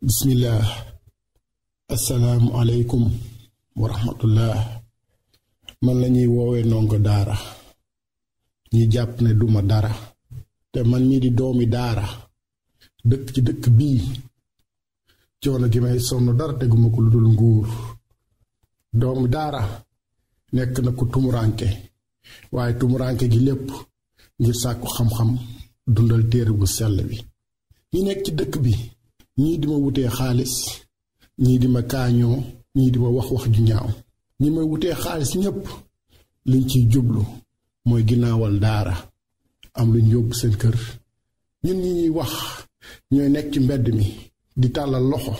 bismillah assalaamu aleykum wa rahmatullah man la ñuy woowee ndongo daara ñi jàpp ne duma dara te man mii di doomi daara dëkk ci dëkk bii coono gi may sonn dara teguma ko lu dul nguur doomi daara nekk na ko tumuranke waaye tumuranke gi lépp ngir sàkku xam-xam dundal téere bu sell bi ñi nekk ci dëkk bi ñii di ma wutee xaalis ñii di ma kaañoo ñii di ma wax ju ñaaw ñi may wutee xaalis ñépp liñ ciy jublu mooy ginnaawal daara am luñ yóbbu seen kër ñun ñi ñuy wax ñooy nekk ci mbedd mi di tàllal loxo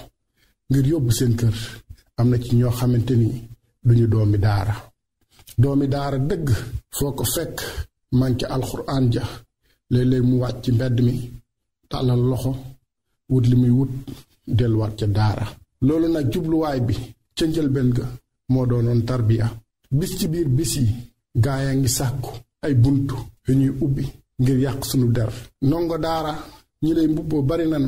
ngir yóbbu seen kër am na ci ñoo xamante ni duñu doomi daara dëgg foo ko fekk manqué alxuraan ja léeg-léeg mu wàcc ci mbedd mi tàllal loxo wut li muy wut delluwaat ca daara loolu nag jubluwaay bi ca njëlbeen ga moo doonoon tarbiya bis ci biir bis yi gaaya ngi sàkku ay buntu yu ñuy ubbi ngir yàq sunu der ndongo daara ñi lay mbubboo bari nan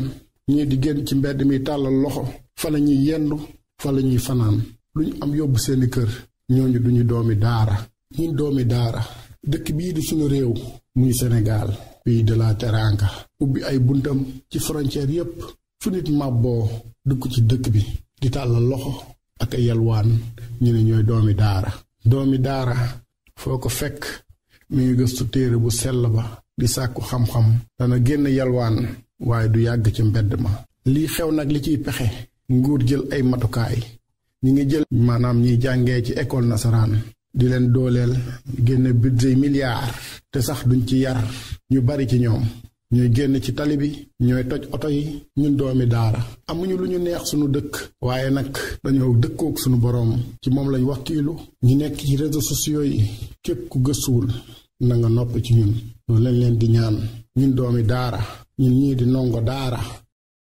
ñii di génn ci mbedd mi tàllal loxo fa la ñuy yendu fa la ñuy fanaan lu ñu am yóbbu seeni kër ñooñu duñu doomi daara ñun doomi daara dëkk bii di suñu réew muy Sénégal pays de la teranga ubbi ay buntam ci frontière yépp fu nit màbboo dugg ci dëkk bi di tàllal loxo ak ay yalwaan ñu ne ñooy doomi daara foo ko fekk mi ngi gëstu téere bu sell ba di sàkku xam-xam dana génn yalwaan waaye du yàgg ci mbedd ma lii xew nag li ciy pexe nguur jël ay matukaay ñi ngi jël maanaam ñiy jàngee ci école nasaraan di leen dooleel génne budget milliards te sax duñ ci yar ñu bari ci ñoom ñooy génn ci tali bi ñooy toj oto yi ñun doomi daara amuñu lu ñu neex sunu dëkk waaye nag dañoo dëkkook sunu boroom ci moom lañ wakkiilu ñi nekk ci réseaux sociaux yi képp ku gëstuwul na nga noppi ci ñun loolu lañ leen di ñaan ñun doomi daara ñun ñii di ndongo daara